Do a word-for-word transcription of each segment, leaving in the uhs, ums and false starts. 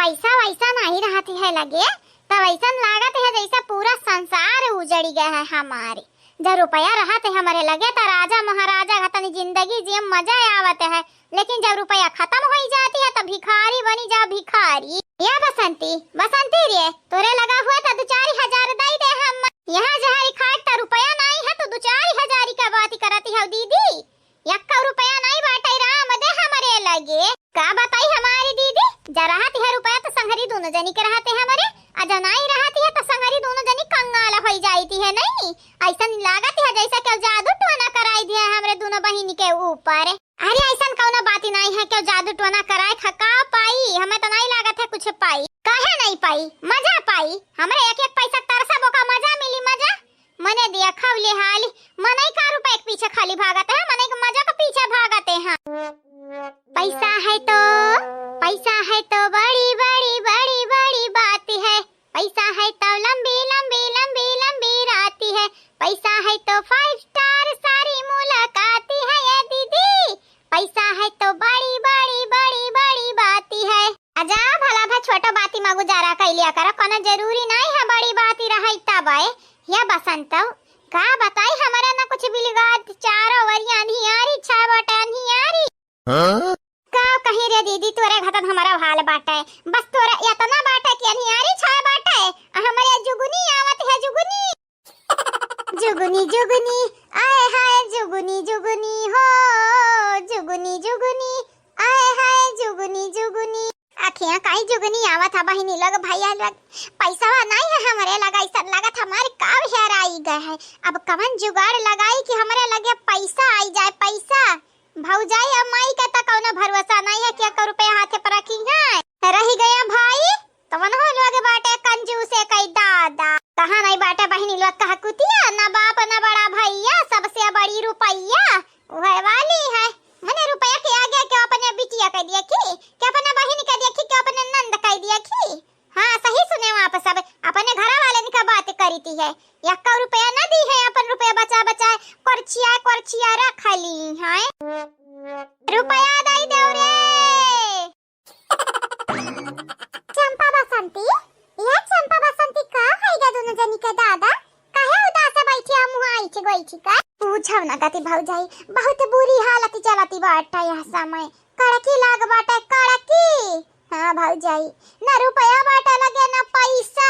पैसा वैसा नहीं रहत है लगे, तब ऐसन लागत है जैसे पूरा संसार उजड़ी गए है हमारे। जब रुपया रहत है हमरे लगे, त राजा महाराजा का तनी जिंदगी जिए में मजा आवत है, लेकिन जब रुपया खत्म हो जाती है, त भिखारी बनी जा भिखारी। ये बसंती, बसंती रे, तोरे लगा हुआ त दो चार हजार दई दे हम। यहाँ जहरी खाट त रुपया नहीं है, तो दो चार हजार का बात करती है दीदी। यक्का रुपया नहीं बाटे राम दे हमरे लगे। का बताई हमारी दीदी, जरा रहती है रुपया त संगरी दोनों जनी के रहते हमरे, आ जब नहीं रहती है त संगरी दोनों जनी कंगाल हो जाती है। नहीं, ऐसा नहीं लागत है जैसे केहू जादू टोना कराई दिया है हमरे दोनों बहिनी के ऊपर। अरे ऐसन कौनो बात ही नहीं है, केहू जादू टोना कराए खा का पाई, हमें तो नहीं लागत है कुछ पाई। काहे नहीं पाई, मजा पाई। हमरे एक एक पैसा तरसा बोका मजा मिली, मजा। मने दिया खवले हाली, मनई का रुपए के पीछे खाली भागत है, मनई के मजा के पीछे भागत है। पैसा है तो, पैसा है तो बड़ी, बड़ी, बड़ी, बड़ी बात है। पैसा है तो लंबी, लंबी, लंबी, लंबी रात है। पैसा है तो five star सारी मुलाकात है, ये दीदी। पैसा है तो बड़ी, बड़ी, बड़ी, बड़ी बात है। आजा भला भा छोटो बाती मा गुजारा कइ लिया करो, कोनो जरूरी नहीं है बड़ी बाती रहे तब है। या बसंतौ, का बताई, हमरा ना कुछ बिलगात, चारों ओरिया अन्हियारी छा बाटे, अन्हियारी। हाँ? का कही रे दीदी, तोरे घटन हमारा हाल बाटे, बस तोरे इतना बाटे कि अन्हियारी छा बाटे, आ हमरे जुगनी आवत है, जुगनी। जुगनी जुगनी, आए हाय जुगनी जुगनी हो, जुगनी जुगनी, आए हाय जुगनी जुगनी। अखियाँ काई जुगनी आवत है बहिनी लोग, भैया लोग, पैसा नहीं है हमरे लगा, ऐसा लागत हमारे काव हेराई गए है। अब कवन जुगाड़ लगाई कि हमरे लगे पैसा आई जाए, पैसा। भौजाई अब माई का त कौनो भरोसा नहीं है कि एक रुपया हाथे पर रखी है। रही गया भाई, तवन हो लोग बाटे कंजूसे कई दादा। कहाँ नहीं बाटे बहिनी लोग कहा कुतिया, ना बाप ना बड़ा भैया, सबसे बड़ी रुपैया उहे वाली है। मने रुपया के आगे के अपने बिटिया के देखी, के अपने बहिन के देखी, के अपने नंद के देखी। हाँ, सही सुने हो आप सब, अपने घरा वाले का बात करीती है। यक्का रुपया ना दी है, अपन रुपया बचा बचा करछिया करछिया रख ली है। रुपया दई देव रे। चंपा बसंती, ये चंपा बसंती का है गे दोनों जनी के दादा? काहे उदास बैठी आ मुँह ऐठ गइठी का? पूछब ना गति भौजाई, बहुत बुरी हालत चलती बाटे यह समय। कड़की लाग बाटे, कड़की। हाँ भौजाई, ना रुपया बाटे लगे, ना पैसा।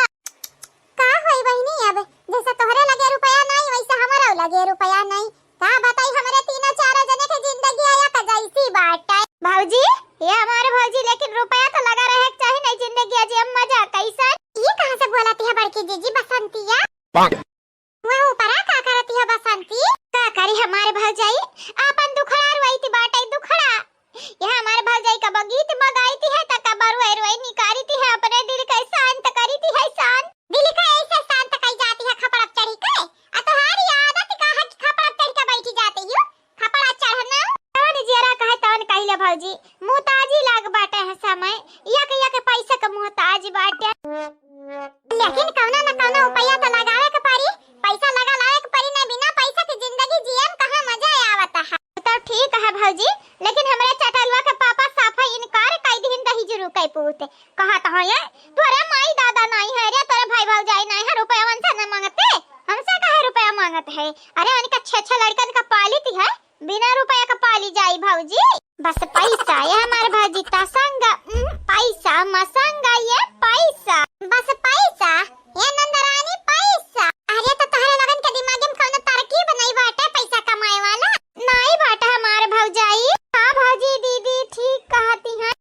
का होई बहिनी, अब जैसे तोहरे लगे रुपया नहीं, वैसे हमारा लगे रुपया नहीं। का बताई, हमरे तीनों चारों जने के जिंदगी आया का जैसी बाटे। भौजी, ये हमारे भौजी, लेकिन रुपया तो लगा रहे के चाही, नहीं जिंदगी आज हम मजा कैसन। ये कहाँ से बोलती है बड़की जीजी बसंतिया? वह ऊपरा का करती है बसंती? का करी हमारे भौजाई, आपन दुखड़ा रोईती बाटे दुखड़ा। यह हमारे भौजाई कबो गीत मा गाईती है, त कबो रोए रोए निकारीती है, अपने दिल के शांत करीती है शांत। दिल के ऐसे शांत कई जाती है खपड़क चढ़ी के, आ तोहारी आदत का है कि खपड़क चढ़ी के बैठी जाती हो, खपड़ा चढ़ना। तवन जियरा कहे तवन कहिले भौजी, मुताजी लाग बाटे है समय, यक यक पैसा के मोहताज बाटे। लेकिन कौनो न कौनो उपाय तो लगावे के पड़ी, पैसा लगा लावे के पड़ी, ना बिना पैसा के जिंदगी जिए में कहाँ मजा आवत है। तो ठीक है भौजी, लेकिन हमरे चटलवा के पापा साफा इनकार कई दिन दही जरू कई पूत। कहा तो है, तोरे माई दादा नहीं है रे, तोरे भाई भौजाई नहीं है, रुपया से न मांगते, हमसे काहे रुपया मांगत है? अरे उनका छह छह लड़कन का पालित है, बिना रुपया का पाली जाई भौजी। बस पैसा ये हमार भौजी तसंग, उम, पैसा मसंग ये पैसा। बस पैसा, ये नंदरानी पैसा। अरे तो तोहरे लोगन के दिमाग में कौनो तरकीब नहीं बाटे पैसा कमाए वाला? नहीं बाटे हमार भौजाई। हाँ भौजी दीदी ठीक कहती हैं।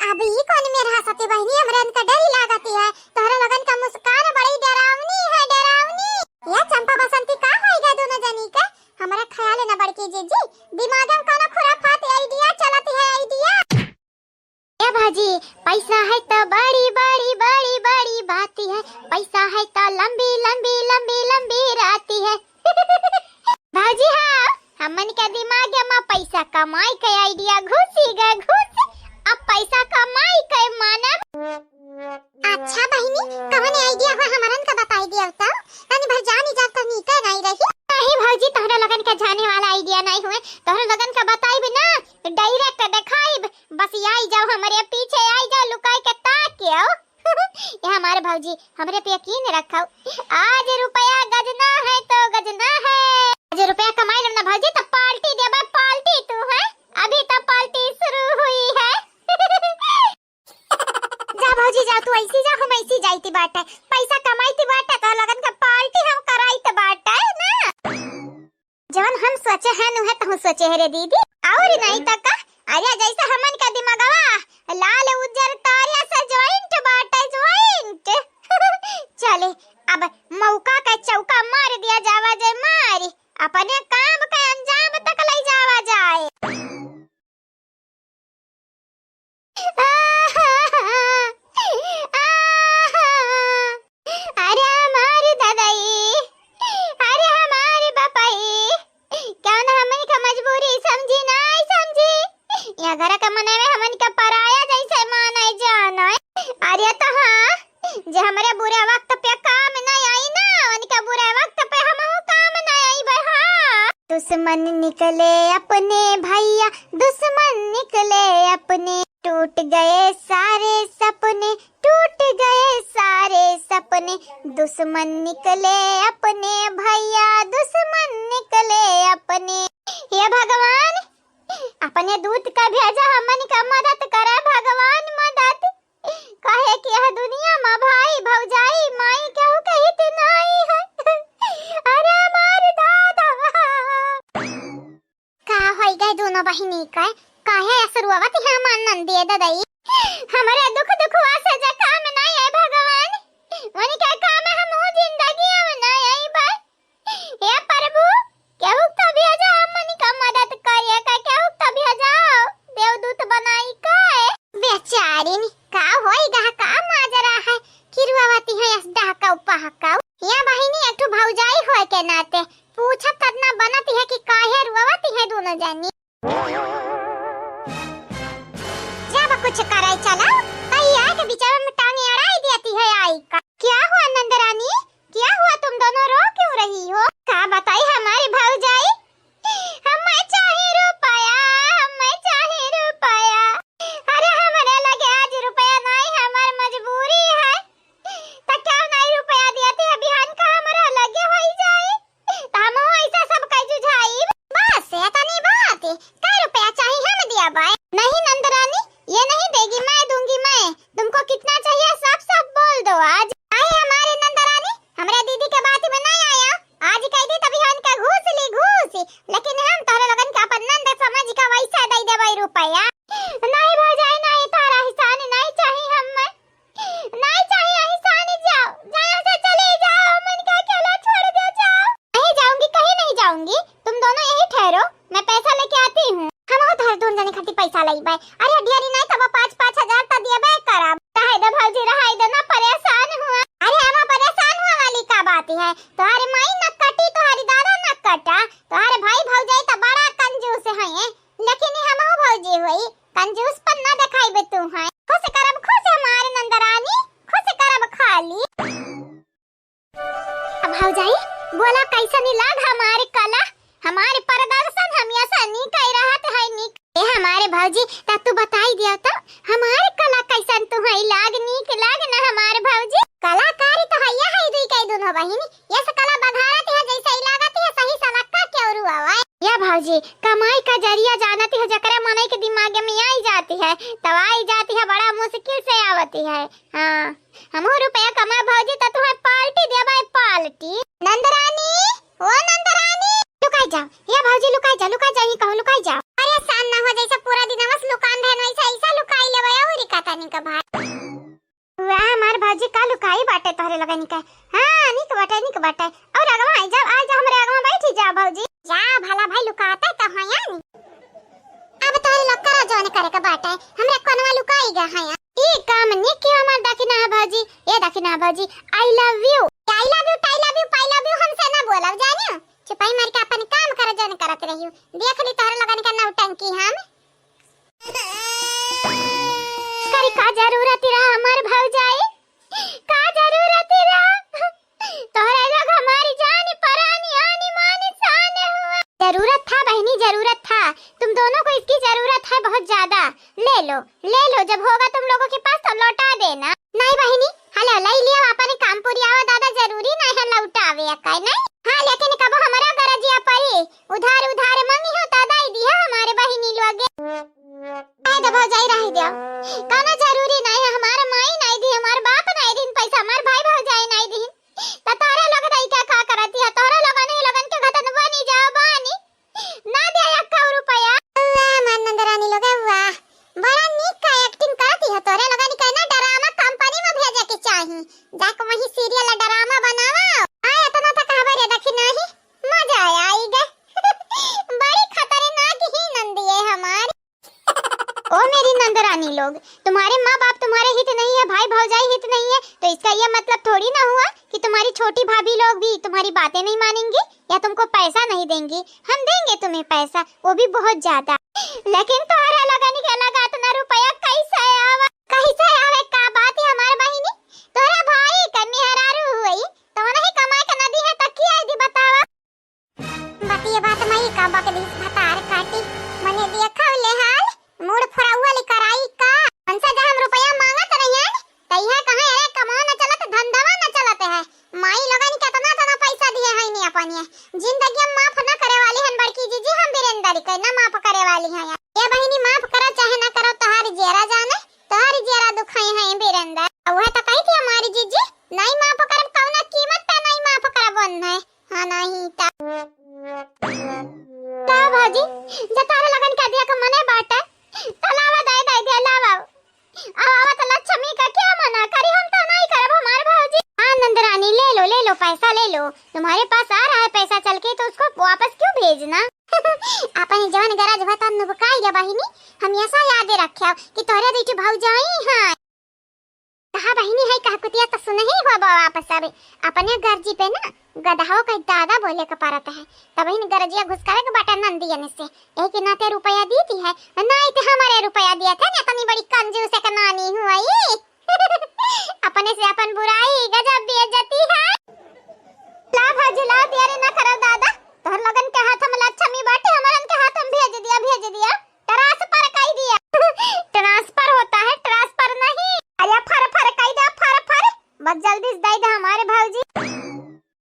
अब ई कौन मेर हंसती बहिनी, हमरे इनका डर ही लागती है। तोहरे लोगन का मुस्कान बड़ी डरावनी है, डरावनी। ये चंपा बसंती का होई गा दोनों जनी के? हमरा ख्याल है ना बड़की जीजी, दिमाग में कौनो खुराफात idea चलती है, idea। ए भौजी, पैसा है तो बड़ी, बड़ी, बड़ी, बड़ी बात है, पैसा है तो लंबी, लंबी, लंबी, लंबी रात है। भौजी हाँ, हमन के दिमाग में पैसा कमाई के idea घुसी गए, घुस। अब पैसा कमाई के मानब। अच्छा बहिनी, कवन idea हो हमरन का बताई दियो तो, तनी भर जानी जाब तो नीके नहीं रही। नहीं भौजी, तोहरे लोगन के जाने वाला idea नहीं हुए, तोहरे लोगन का बताई भी ना, direct दिखाई, बस आई जाओ, हमरे पीछे आई जाओ, लुकाई के ताकियो। ये हमारे भौजी, हमरे पे यकीन रखो। आज रुपया गजना है तो गजना है। आज रुपया कमाई लेम ना भौजी, तो पार्टी देबा, पार्टी तू है। अभी तो पार्टी शुरू हुई है। जा भौजी जा, तू ऐसी जा, हम ऐसी जाइती बाटे, पैसा कमाइती बाटे, तो लगन का पार्टी हम कराइत बाटे ना। जवन हम सोचे हैं, नुहे तहु सोचे है रे दीदी। और नहीं तो का, अरे जैसे हमन का दिमागवा लाल उज्जर तारिया से joint बाटे, joint। चले, अब मौका का चौका मार दिया जावा जे मारी, अपने काम का अंजाम तक ले जावा जाए। अरे हमारी ददाई, अरे हमारी बापाई, कौन हमन का मजबूरी समझी, नाई समझी? या घर का मनई में हमन का पराया जैसे माने जाने। अरे तो हाँ, जे हमरे बुरे वक्त पे काम न आई ना, उनके बुरे वक्त पे हमहू काम न आई बे, हाँ। दुश्मन निकले अपने भैया, दुश्मन निकले अपने, टूट गए सारे सपने, टूट गए सारे सपने, दुश्मन निकले अपने भैया, दुश्मन निकले अपने। हे भगवान, अपने दूत का भेजा, हमन का मदद करे भगवान, मदद। काहे कि यह दुनिया मा भाई, भौजाई, माई केहू के हित नाई है। अरे हमार दादा। का होई गए दोनों बहिनी का? काहे असरुआवत है हमार नंदिया ददाई? हमरे दुख दुखवा से जे काम नाई है भगवान, उनके काम हम जिंदगी में नाई आई बा। हे प्रभु, केहू तो भेजा, हमन का मदद करे का, केहू तो भेजा, देवदूत बनाई का। बेचारिन, का होई गा, का माजरा है, किरुआवती है अस डहकाऊ पहकाऊ। या बहिनी, एक ठो भौजाई होए के नाते पूछत कतना बनत है कि काहे रुआवती है दोनों जनी। जब कुछ करे चलो, तो ये के बिचवा में टांगे अड़ाई देती है आई का। क्या हुआ नंदरानी? क्या हुआ, तुम दोनों रो क्यों रही हो? का बताई हमारी भौजाई, हमें चाही रुपया, हमें चाही रुपया। अरे हमरे लगे आज रुपया नाई, हमार मजबूरी है। त क्या नाई रुपया दिया थे, बिहान का हमरा लगे होई जाई। त हमहू ऐसा सब कई जुझाई। बस एतनी बात, कै रुपया चाही हम दिया बाय। नहीं नंदरानी, ये नहीं देगी, मैं दूंगी मैं। तुमको कितना चाहिए सब सब बोल दो आज। अरे हमारे नंदरानी, हमरे दीदी के बात में नहीं आया। आज कह दी तभी हमन का घूस ली घूस, लेकिन हम तोहरे लोगन के अपन नंद समझ के वैसे दे देबै रुपया। नहीं भौजाई, नहीं, तोहरा एहसान नहीं चाही हमें। नहीं चाही एहसान, जाओ, जाओ से चले जाओ, हमन का अकेला छोड़ दे जाओ। नहीं जाऊंगी, कहीं नहीं जाऊंगी, तुम दोनों यही ठहरो, मैं पैसा लेके आती हूँ। हम हो तोहर दोनों जने खातिर पैसा लईबे। अरे ढेरी नहीं तब पाँच पाँच हजार त दियबे करब। रहाई दे भौजी, रहाई दे ना, परेशान हुआ। अरे हम परेशान हुआ वाली का बात है? तोहरे माई न कटी, तोहरी दादा न कटा, तोहरे भाई भौजाई त बड़ा कंजूस है, लेकिन ये हमहू भौजी हुई, कंजूस पर न देखाई बे तू है। खुश करब खुश हमारे नंदरानी, खुश करब खाली। अब भौजाई, बोला कैसन लाग हमार कला? हमार प्रदर्शन हमेशा नीक ही रहत है, नीक। ए हमारे भौजी, त तू बताई दिया तो, हमार कला कैसन तू है लाग, नीक लाग ना हमार भौजी? कलाकारी तो हैया है दुई के दोनों बहिनी, ये से कला बघारत है जैसे ही लागत है सही सलक्का केवरू आवे। या भौजी, कमाई का जरिया जानत है, जकरे मनई के दिमाग में आई जाती है, तब आई जाती है, बड़ा मुश्किल से आवती है। हाँ। हमहू रुपया कमा भौजी, त तुहे पार्टी देबै, पार्टी। नंदरानी, ओ नंदरानी, लुकाई जाओ। या भौजी, लुकाई जाओ, लुकाई जाओ, यहीं कहूँ लुकाई जाओ। परेशान ना हो, जैसे पूरा दिन बस लुकान रहन, वैसे ऐसा लुकाई लेबै, और का तनी का भाई। वाह, हमार भौजी का लुकाई बाटे तोहरे लगन के। हाँ, निक बाटे, निक बाटे। और अगवा आई जाओ, आई जाओ, हमरे अगवा बैठी जाओ भौजी। जा भला भाई, लुकाते तो हैं यानी। अब तोहरे लोग करा जौन करे के बाटे, हमरे कोनवा लुकाई गा है। ई काम निक किया हमार दखिना है भौजी, ए दखिना है भौजी, I love you। I love you, I love you, I love you हमसे ना बोलब जानियो। चुपाई मार के अपन काम कर जौन करत रहियो। देख ली तोहरे लोगन के नौटंकी हम। करी का जरूरत रहा हमार भौजाई? का जरूरत रहा? तोहरे लोग हमारी जान, परान, आनी, मान, शान हुआ। जरूरत था बहनी, जरूरत था। तुम दोनों को इसकी जरूरत है बहुत ज्यादा। ले लो, ले लो, जब होगा तुम लोगों के पास तो लौटा देना। नहीं बहिनी, हलो, लई लिया, अपन काम पुरियावा दादा, जरूरी नहीं है लौटावे का, नहीं? हाँ, लेकिन कबो हमरा गरजिया परी, उधार उधार मांगी हो तो दई दिया हमारे बहिनी लोग। नहीं तो भौजाई रह दिया, कौनो जरूरी नहीं है, हमारे माई नहीं दी, हमारे बाप नहीं दिन पैसा, हमारे भाई भौजाई नहीं दिन, तो तोहरे लोग दई का का करती है, तोहरे लोगन ही लोगन के घटन बनी जाओ बानी। ना दे एक्का रुपया। वाह, हमार नंदरानी लोग, वाह। बड़ा नीक का acting करती हो। तोरे लोगन के ना drama company में भेजे के चाही। जाके वहीं serial drama बनावा। आ, इतना तो कहबे रे, देखी नहीं, मजा आई गे। बड़ी खतरनाक ही नंदी है हमारी। ओ मेरी नंदरानी लोग, तुम्हारे माँ बाप तुम्हारे हित नहीं है, भाई भौजाई हित नहीं है, तो इसका ये मतलब थोड़ी ना हुआ कि तुम्हारी छोटी भाभी लोग भी तुम्हारी बातें नहीं मानेंगी या तुमको पैसा नहीं देंगी। हम देंगे तुम्हें पैसा, वो भी बहुत ज्यादा। लेकिन तोहरे लोगन के लगा इतना रुपया कैसे आवा? कैसे आवे? का बात है हमार बहिनी? तोहरा भाई के मेहरारू हुई, तो नहीं कमाए के नदी है, तो की आई दी बतावा? बतिये बात मई का बकदीस भतार काटी, मने देखा ले हाल, मूड़ फुराउआ ले कराई का? हमसे जब हम रुपया मांगत रहियन, त इहे कहे, "अरे, कमाओ न चलत, धंधवा न चलत है।" माई लोगन केतना तना पैसा दिए हैं नी अपन ये। जिंदगी में माफ न करे वाली हन बड़की जीजी, हम बीरेंदर के न माफ करे वाली हैं। ये बहिनी, माफ करो चाहे न करो, तोहार जेरा जाने, तोहार जेरा दुखाई है बीरेंदर। वह तो कही थी हमारी जीजी, "नहीं माफ करब, कौना कीमत पे नहीं माफ करब।" ओन है। हाँ, नहीं ता। का भौजी, जब तोहरे लोगन के दिया के मने बाटे, त लावा दे, दे दे, लावा। अब आवत लक्ष्मी का क्या मना करी, हम तो नहीं करब हमार भौजी। हाँ नंदरानी, ले लो, ले लो, पैसा ले लो, तुम्हारे पास आ रहा है पैसा चल के, तो उसको वापस क्यों भेजना? अपन जवन गरज बा तब नुबकाई जा बहिनी, हम ऐसा याद रख्या कि तोहरे दीठी भौजाई हैं। कहा बहिनी है, कहा कुतिया तो सुनही हो बाबा, आप सब अपने गर्जी पे ना गदहो के दादा बोले के परत है। तब बहिन गरजिया घुसकावे के बाटा नंदियन से, यही के नाते रुपया दीती है, ना इते हमारे रुपया दिया था ना, इतनी बड़ी कंजूस एक नानी हुई। अपने से अपन बुराई गजब बेइज्जती है। ला भौजी ला, देरी ना करो दादा, तोहर लोगन के हाथ में लक्ष्मी बाटे, हमरन के हाथ में भेज दिया, भेज दिया। Transfer कई दिया। Transfer होता है, transfer नहीं। अरे फर फर कई दे, फर फर। बस जल्दी से दे दे हमारे भौजी।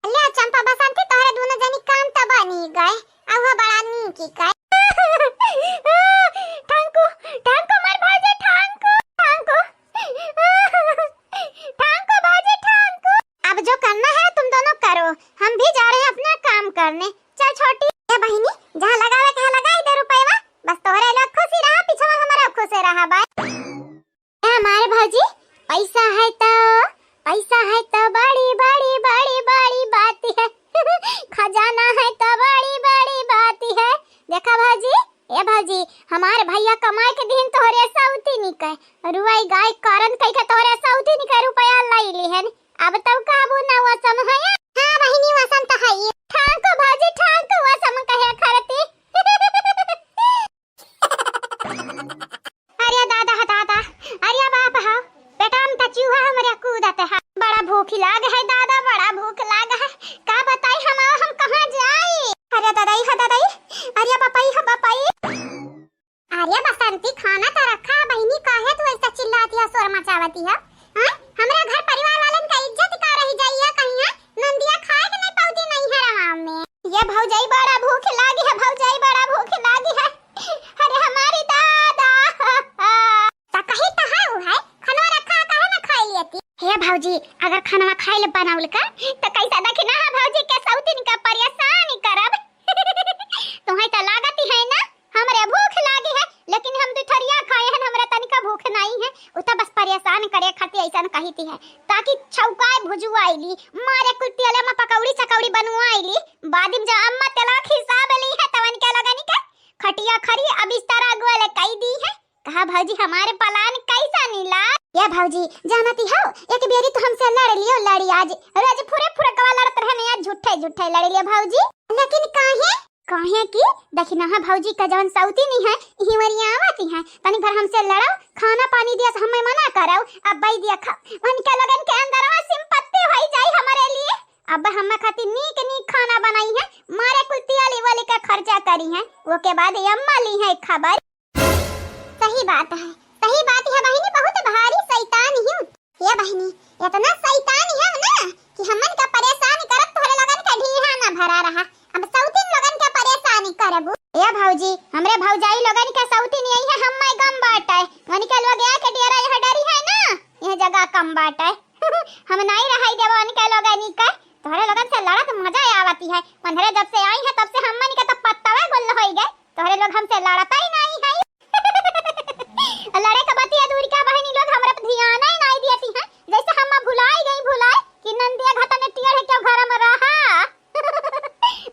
ले चंपा बसंती, तोहरे दोनों जनी काम तो बनी गए। अब वो बड़ा नीक ही गए। ठांकू, ठांकू मार भौजी, ठांकू, ठांकू। ठांकू भौजी, ठांकू। अब जो करना है तुम दोनों करो, हम भी जा रहे हैं अपना काम करने। चल छोटी। ए बहिनी, जहाँ लगावे के है लगाई दे रुपयवा, बस तोहरे लोग खुशी रहा, पिछवा हमारा खुशी रहा बाय। ए हमारे भौजी, पैसा है तो, पैसा है तो बड़ी, बड़ी, बड़ी, बड़ी बात है। खजाना है तो बड़ी, बड़ी बात है। देखा भौजी, ए भौजी, हमार भैया कमाए के दिन तोहरे सौतीनी के रुआई गाय करन कई के तोहरे सौतीनी के रुपया लाई लिहन। अब तब कहबू ना वो सम है। हाँ बहिनी, वो सम तो है। ठांको भौजी, ठांको वो सम कहे खरती। अरे दादा, दादा, अरे बाप हा, पेटा में त चूहा हमरे कूदत है। बड़ा भूख लाग है दादा, बड़ा भूख लाग है। का बताई हम, हम कहाँ जाई? अरे दादाई, हा दादाई, अरे बापाई, हा बापाई। अरे बसंती, खाना तो रखा है बहिनी, काहे तू ऐसा चिल्लाती है, शोर मचावती है? हाँ? हमरा घर परिवार वालन का इज्जत का रही जाई है कहीं, हाँ? नंदिया खाए के नहीं पौती नहीं है रहा में। ये भौजाई बड़ा भूख लागी है, भौजाई बड़ा भूख लागी है। अरे हमारी दादा। त कही तो है उ है, खनवा रखा है, काहे ना खाई लेती? हे भौजी, अगर खनवा खाई ले बनाउल का, तो कैसा देखी ना है भौजी के सौतीन का परेशान करब। तुम्हें तो लागत ही है ना, हमरे भूख लागी है, लेकिन हम दुठरिया खाए हैं, हमरा तनिका भूख नहीं है। उ तो बस परेशान करे खातिर ऐसा कही थी है, ताकि छौकाए भुजुआई ली, मारे कुल तेले में पकौड़ी सकौड़ी बनवाई ली। बाद में जब अम्मा तेला खिसा बेली है, तवन के लगनी के खटिया खरी अब इस तरह गोल कई दी है। कहा भौजी, हमारे पलान कैसा नीला? या भौजी, जानती हो, एक बेरी तो हमसे लड़ लियो, लड़ी आज, रोज फुरे फुरे कवा लड़त रहने, आज झूठे झूठे लड़ लियो भौजी। लेकिन काहे? काहे कि देखी ना है भौजी का जवन सौतीनी है, हिवरिया आवती है, तनी भर हमसे लड़ो, खाना पानी दिया से हमें मना करो, अब बई दिया खा, उनके लगन के अंदर में सिंपत्ति होई जाई हमारे लिए। अब हम खातिर नीक नीक खाना बनाई है, मारे कुल तियाली वाली का खर्चा करी है, वो के बाद ये अम्मा ली है खबर। सही बात है, सही बात है बहिनी, बहुत भारी शैतान ही। ए बहिनी, एतना शैतान है ना कि हमन का परेशान करत तोहरे लोगन का ढीहा ना भरा रहा। अब सौतीन लोगन का परेशान करबू। ए भौजी, हमरे भौजाई लोगन का सौतीन यही है, हम मैं गम बाटे। वनिका लोग या के डेरा यह डरी है ना, यह जगह कम बाटे। हम नाई रहाई देबो वनिका लोगन का। तोहरे लोगन से लड़त मजा आवती है। पंद्रह जब से आई है तब से हमन का तो पत्तवा गुल होई गए। तोहरे लोग हमसे लड़ता ही नहीं है। लड़े का बतिया दूर का बहिनी लोग हमरा पे ध्यान ही नहीं देती है। जैसे हम भुलाई गई भुलाई कि नंदिया घटा ने टियर है क्यों घर में रहा।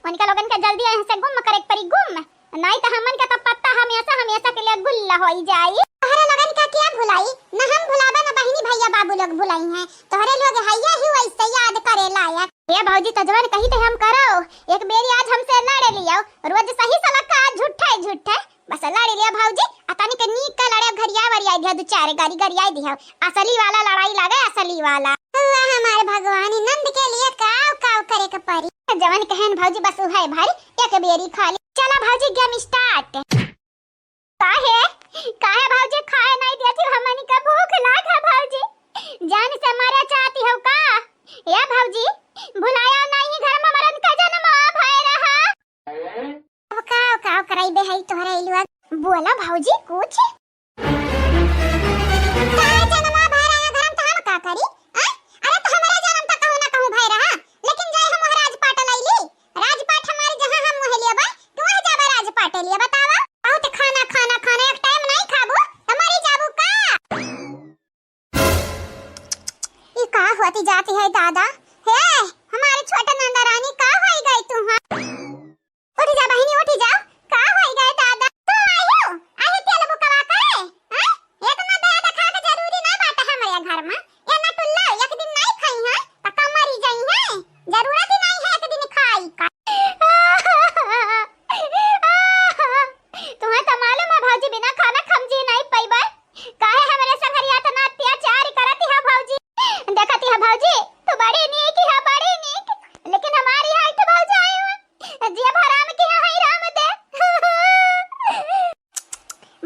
उनका लोगन का जल्दी यहाँ से गुम करे के परी गुम। नहीं तो हमन का तो पत्ता हमेशा हमेशा के लिए गुल्ला होई जाई। तोहरे लोगन का क्या भुलाई? न हम भुलाबा न बहिनी भैया बाबू लोग भुलाई हैं। तोहरे लोग हैया ही वैसे याद करे लायक। ए भौजी, तजवन कही थे हम करो, एक बेरी आज हमसे लड़ लियो, रोज सही सलक का आज झूठे झूठे, बस लड़ लिया भौजी। आ तनी के नीक का लड़े, घरिया वरिया दिया, दो चार गारी गरिया दिया, असली वाला लड़ाई लागे, असली वाला। हुआ हमारे भगवान, ई नंद के लिए काव काव करे के परी। जवन कहन भौजी, बस उहे भारी, एक बेरी खाली। चला भौजी, game start। काहे, काहे भौजी खाए नहीं देती, हमनी का भूख लाग है भौजी, जान से मरे चाहती हो का? ए भौजी, भुलाया नहीं घर में मरद का जन्म भय रहा। अब का, का करइबे है तोहरे इलवा? बोला भौजी कुछ। तोहरे जन्म भय रहा घर में तो हम का करी? आ? अरे तो हमारा जन्म तो कहूँ ना कहूँ भय रहा, लेकिन जाए हम राजपाट लैली। राजपाट हमारे जहाँ हम वह लिया बा, तू वह जाबा राजपाट लिए बतावा। बहुत खाना, खाना, खाना, एक टाइम नहीं खाबू तो मरी जाबू का? ई का होती जाती है दादा? हे, हमारे छोटे नंदा रानी का होई गई तू, हाँ? उठी जा बहिनी, उठी जा। का होई गई दादा? तू आई हो? आई तेल बुकवा करे? हाँ? इतना दया दिखा के जरूरी ना बात है हमारे घर में। ये ना टुल्ला एक दिन नहीं खाई है, तो का मरी जाई है? जरूरत ही नहीं है एक दिन खाई का। तुम्हें तो मालूम है भौजी, बिना खाना खमजी नहीं पइबे। काहे हमरे संगरिया इतना अत्याचार करती है भौजी? देखती है भौजी, तू बड़ी नीक है, बड़ी नीक, लेकिन हमारी हाइट भौजाई हुआ, जिया भराम की है राम दे।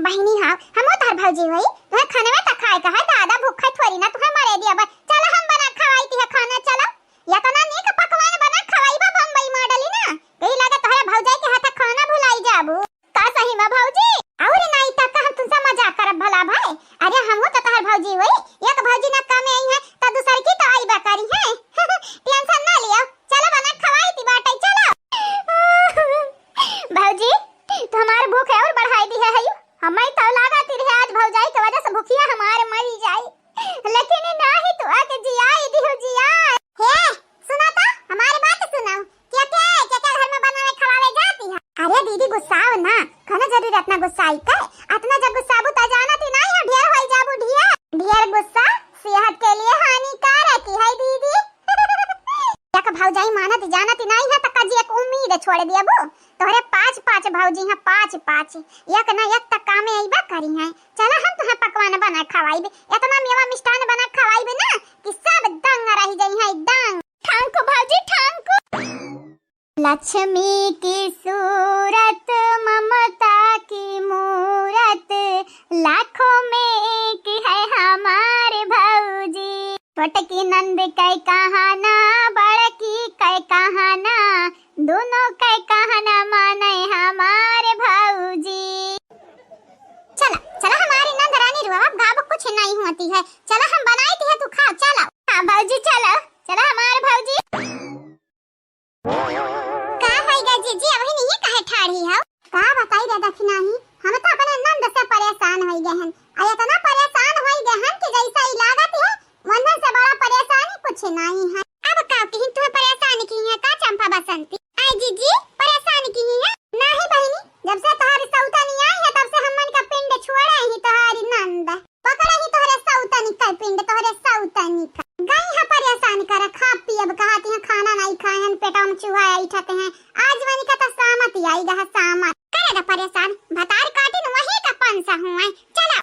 बहिनी हाँ, हमो तार भौजी हुई, तुम्हें खाने में तो खाए का है, दादा भूखा थोड़ी ना तुम्हें मरे दिया बा। चलो हम बना खवाई ती है खाना, चलो। या तो ना नीक पकवान बना खवाई बा बम्बई मॉडल ही ना, यही लगे तोहरे भौजाई के हाथ खाना भुलाई जाबू। का सही में भौजी? अउर नाई त का हम तुमसे मजाक करब भला भाई? अरे हमहू त तहर भौजी होई, एक भौजी ना कम आई है त दूसर की तो आईबा करी है। Tension ना लियो, चलो बना खवाई ती बाटे, चलो। भौजी, तो हमार भूख है और बढ़ाई दी है, है यू? हमारी तो लागत ही रहे आज भौजाई के वजह से भूखिया हमारे मरी जाई। लेकिन नाही तू आके जियाई दिहु जिया। हे, सुना तो, हमारी बात सुनाओ। क्या क्या है, क्या क्या घर में बनावे खवावे जाती है? अरे दीदी गुस्साओ ना, कौनो जरूरी इतना गुस्साई के? इतना जब गुस्साबू तो जानत ही नहीं है, ढेर होई जाबू ढेर। ढेर गुस्सा सेहत के लिए हानिकारक ही है दीदी। एक भौजाई मानत जानत ही नहीं है, तो कजी एक उम्मीद छोड़ दिया बू। तोहरे पाँच पाँच भौजी हैं, पाँच पाँच, एक ना एक त कामे अइबा करी हैं। चला हम तुहें पकवान बना खवाइबे, इतना मेवा मिष्ठान बना खवाइबे ना कि सब दंग रह जाई हैं, दंग। ठांकू भौजी ठांकू। लक्ष्मी की सूरत, ममता की मूरत, लाखों में एक है हमारे भौजी। छोटकी नंद कै कहाना, बड़की कै कहाना, दोनों कै कहना माने हमारे भौजी। चला, चला हमारी नंद रानी रुआ, अब गाब कुछ नहीं होती है। चला हम बनाई ती है, तू खा, चला। हाँ भौजी, चला, चला हमारे भौजी। का होई गा जीजी, अबही नहीं काहे ठाढ़ी हो? का बताई रे दखिनाही, हम तो अपने नंद से परेशान होई गए हन। आ इतना परेशान होई गए हन कि जैसा ही लागत है, वन्हन से बड़ा परेशानी कुछ नहीं है। अब का कहीं तुम्हें परेशान की है का चंपा बसंती? आई जीजी, परेशान की है? नहीं बहिनी, जब से तोहरी सौतनी आई है, तब से हमन का पिंड छोड़े ही तोहरी नंद। पकड़े ही तोहरे सौतनी का पिंड, तोहरे सौतनी का। गई है परेशान कर, खा पियब कहती हैं, खाना नहीं खाए हैं, पेटा में चूहा ऐठत हैं। आज वनी का तो सामत ही आई गा, सामत। करे गा परेशान, भतार काटिन वही का पंसा हुआ। चला।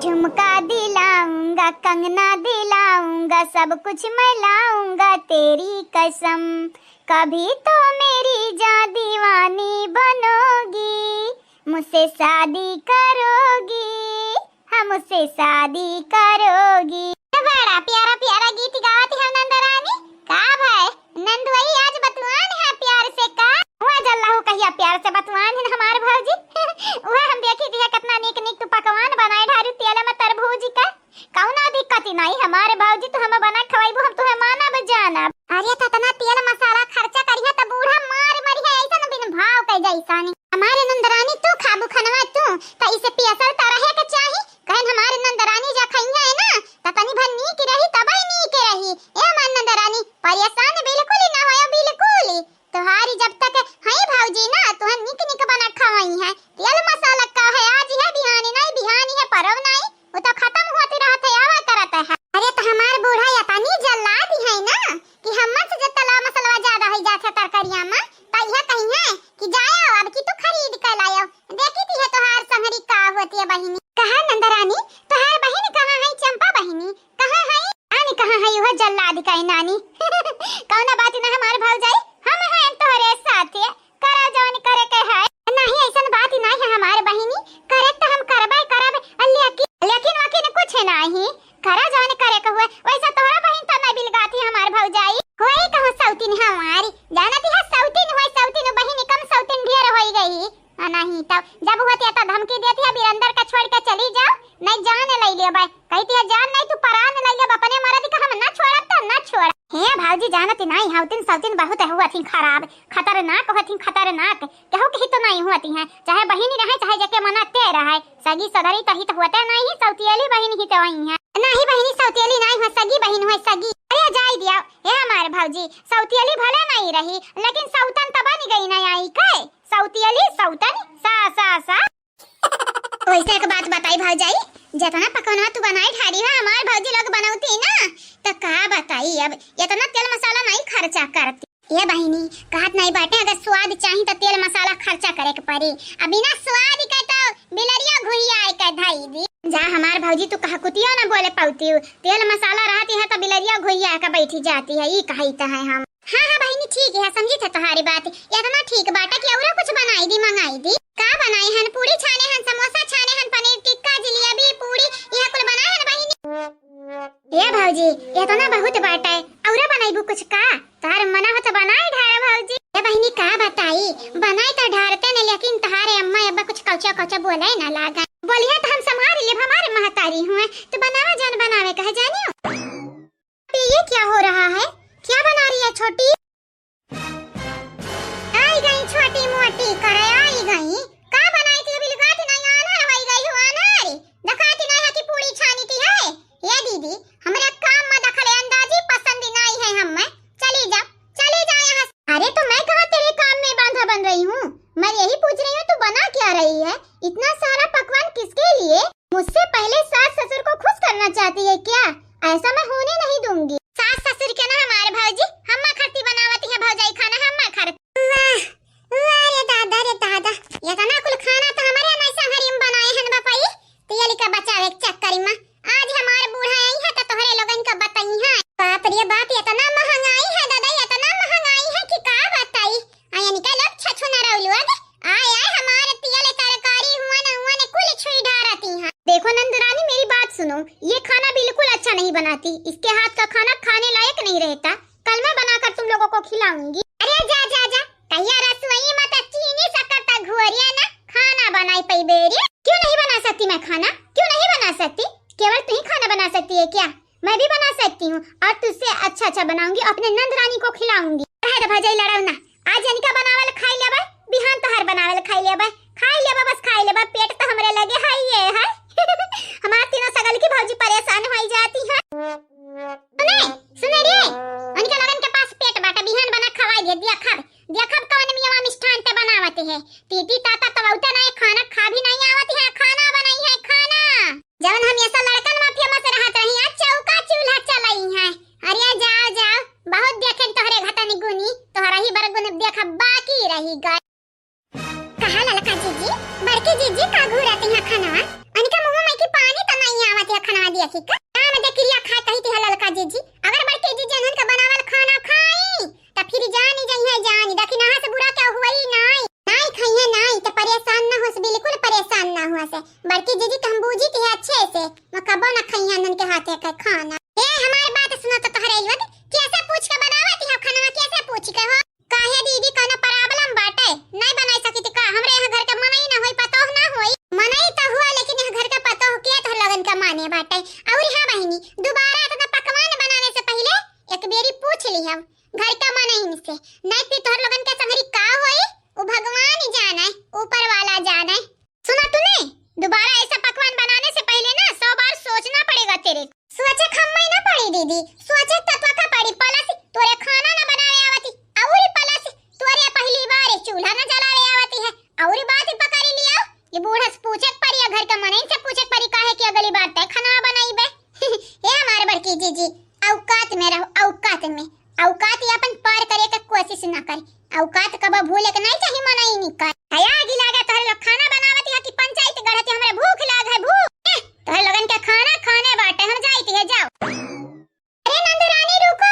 झुमका दिलाऊंगा, कंगना दिलाऊंगा, सब कुछ मैं लाऊंगा तेरी कसम। कभी तो मेरी जान दीवानी बनोगी, मुझसे शादी करोगी, हमसे शादी करोगी। बड़ा प्यारा प्यारा गीत गावत है नंदरानी। का भाई नंदुआई, आज बतुआन है प्यार से का? हुआ जल्ला हो कहिया प्यार से बतुआन है हमार भौजी। वह हम देखी थी कितना नीक नीक तू पकवान बनाए ढारू तेल में तरबूज का। कौनो दिक्कत ही नहीं हमारे भौजी, तू हमें बना खवाइबू, हम तुहे मानब जानब। अरे तो इतना तेल मसाला खर्चा करिहे तो बूढ़ा मार मरिहे ऐसन बिन भाव के जैसन। हमारे नंदरानी तू खाबू खनवा तू, तो इसे पियसल तो रहे के चाही। कहन हमारे नंदरानी जा खइया है ना, तो तनी भर नीक रही, तबई नीक रही। ए हमार नंदरानी, परेशान बिल्कुल ही ना होयो, बिल्कुल ही। तोहारी जब तक हई भौजी ना, तुहे निक निक बना खवाई है। तेल मसाला का है, आज है बिहानी नहीं, बिहानी है परब नहीं, वो तो खत्म होती रहत है, आवा करत है। अरे तो हमार बूढ़ा इतनी जल्लाद है ना कि हमसे जब तला मसलवा ज्यादा हो जात है तरकारिया में, तो यह कही है कि जाओ अब की तू खरीद के लाओ। देखी थी है तोहार संगरी का होती है बहिनी। कहा नंदरानी, तोहार बहिनी कहाँ है चंपा बहिनी? कहाँ है? नानी कहाँ है? वह जल्लाद का है नानी। कौनो बात ना हमार भौजाई, हम हैं तोहरे साथे, करा जौन करे के है। नहीं ऐसन बात ही नहीं है हमार बहिनी, करे तो हम करबे करब, लेकिन, लेकिन वकिन कुछ नहीं, करा जौन करे के हुए, वैसा तोहरा बहिन तो नहीं बिलगाती हमार भौजाई। होई कहूँ सौतीन हमारी, जानती है सौतीन होई, सौतीन बहिनी कम सौतीन ढेर होई गई। आ, नहीं तो जब होती है तो धमकी देती है, "बीरेंद्र का छोड़ के चली जाओ, नहीं जान ले लेबे।" कहती है, "जान नहीं तू परान ले लेब, अपने मर्द का हम ना छोड़ब तो ना छोड़।" हे भौजी जानती नहीं, हौतिन सौतिन बहुत हुआ थी खराब, खतरनाक हुआ थी, खतरनाक। केहू के हित नहीं हुआ थी हैं, चाहे बहिनी रहे, चाहे जेके मना ते रहे, सगी सधरी तो हित होते नहीं, सौतियली बहिन हित वही है। नहीं बहिनी, सौतियली नहीं हुआ, सगी बहिन हुआ, सगी। अरे जाई दिया, हे हमारे भौजी, सौतियली भले नहीं रही, लेकिन सौतन तो बन गई ना आई के। सौतियली सौतन, सा, सा, सा। वैसे एक बात बताई भौजाई, जितना पकौना तू बनाई ठारी है, हमार भौजी लोग बनौती ना, तो का बताई, अब इतना तेल मसाला नहीं खर्चा करती। ये बहिनी, कहत नहीं बाटे, अगर स्वाद चाही तो तेल मसाला खर्चा करे के पड़ी, अब बिना स्वाद के तो बिलरिया घुहिया के धई दी। जा हमार भौजी, तू कहा कुतियो ना बोले पाउती, तेल मसाला रहती है तो बिलरिया घुहिया के बैठी जाती है, ई कही तो है हम। हाँ, हाँ बहिनी, ठीक है, समझी थे तुम्हारी बात। इतना ठीक बाटा कि औरो कुछ बनाई दी, मंगाई दी। का बनाई हन? पूरी छाने हन, समोसा छाने हन, पनीर टिक्का, जलेबी, पूरी, यह कुल बनाए हन बहिनी। ए भौजी, इतना बहुत बाटा है, औरो बनाईबू कुछ का? तोहार मना हो तो बनाए ढारा भौजी। ए बहिनी, का बताई, बनाए तो ढारते ने, लेकिन तोहारे अम्मा अब्बा कुछ कौचा कौचा बोले ना लागा। बोलिए तो हम संभाल लेब, हमारे महतारी हुए, तो बनावे जान बनावे कहे जानियो। ये क्या हो रहा है? क्या बना रही है छोटी? आई गई छोटी मोटी करे, आई गई। का बनाई थी? बिलगात नहीं, आन्हर होई गई हो, आन्हर। दिखाती नहीं है कि पूरी छानी थी है। ये दीदी, हमरा काम में दखल अंदाजी पसंद नहीं है हमें। चली जा, चली जा यहाँ से। अरे तो मैं कहाँ तेरे काम में बाधा बन रही हूँ? मैं यही पूछ रही हूँ, तू बना क्या रही है? इतना सारा पकवान किसके लिए? मुझसे पहले सास ससुर को खुश करना चाहती है क्या? ऐसा मैं होने नहीं दूंगी। सास ससुर के ना हमारे भौजी, हम्मा खरती बनावती है भौजाई खाना, हम्मा खरती। वाह, वाह रे दादा, रे दादा, इतना कुल खाना तो हमारे अनाई संहरी में बनाए हन बपाई, तेल का बचावे के चक्कर में। आज हमारे बूढ़ा आई है तो तोहरे लोगन का बताई है। बाप रे बाप, इतना महंगाई है दादा, इतना महंगाई है कि का बताई। आ, इनका लोग छछुनर लोग। आय, आय, हमारे तियल तरकारी हुआ न, हुआ न, कुल छुई ढारती हैं। देखो नंदरानी, मेरी बात सुनो, ये खाना बिल्कुल अच्छा नहीं बनाती, इसके हाथ का खाना खाने लायक नहीं रहता। कल मैं बनाकर तुम लोगों को खिलाऊंगी। अरे जा, जा, जा, कहिया रसोई में तो चीनी शक्कर तक घोरिया ना, खाना बनाई पई बेरी। क्यों नहीं बना सकती मैं खाना? क्यों नहीं बना सकती? केवल तू ही खाना बना सकती है क्या? मैं भी बना सकती हूँ और तुझसे अच्छा अच्छा बनाऊंगी, अपने नंद रानी को खिलाऊंगी। रहे दे भौजाई लड़ाऊ ना, आज इनका बनावल खाई लेबे, बिहान तोहार बनावल खाई लेबे, खाई लेबे, बस खाई लेबे, पेट तो हमरे लगे है ये है। हमार तीनों सगल की भौजी परेशान होई जाती है। सुने, सुने रे, उनके लोगन के पास पेट बाटे, बिहान बना खवाई दे, दिया खब, दिया खब कवन मियावा मिष्ठान ते बनावत है। तीती ताता तो बहुते नहीं, खाना खा भी नहीं आवत है, खाना बनाई है, खाना। जवन हम ऐसा लड़कन माफिया में से रहत रही, आज चौका चूल्हा चलाई है। अरे जाओ, जाओ, बहुत देखेन तोहरे घटन गुनी, तोहरा ही बर गुन देखा बाकी रही गए। कहा ललका से। बड़की जीजी के हम बूझी थी अच्छे से, मैं कबो ना खइया नन के हाथे के खाना। ए, हमार बात सुनो तो तोहरे इलवा के, कैसे पूछ के बनावत हो खाना, कैसे पूछ के हो? काहे दीदी, कौनो problem बाटे? नहीं बनाई सकी थी का? हमरे यहाँ घर के मनई ना होई, पतोह ना होई। मनई तो हुआ, लेकिन यहाँ घर के पतोह के तोहर लोगन के माने बाटे। और हाँ बहिनी, दोबारा इतना पकवान बनाने से पहले एक बेरी पूछ लिहव घर के मनई से, नहीं फिर तोहर लोगन के संगरी का होई, वो भगवान जाने, ऊपर वाला जाने। सुना तूने, दोबारा ऐसा पकवान बनाने से पहले ना सौ बार सोचना पड़ेगा तेरे को। सोचे खम्मई ना पड़ी दीदी, सोचे तत्वा का पड़ी। पलस तोरे खाना ना बनावे आवती, और पलस तोरे पहली बार चूल्हा ना जलावे आवती है, और बात ही पकड़ लिया। ये बूढ़ा से पूछे के पड़ी, या घर के मनई से पूछे के पड़ी, काहे कि अगली बार तय खाना बनाई बे। ये हमारे बड़की जीजी, औकात में रहो, औकात में। औकात ही अपन पार करे के कोशिश ना करे। औकात कबो भूले के नहीं चाही मनई निकर। हया आगी लागे तोहरे लोग खाना बनावत है कि पंचायत गढ़त है, हमरे भूख लाग है, भूख। एह, तोहरे लोगन के खाना खाने बाटे, हम जाइत है, जाओ। अरे नंदरानी रुको,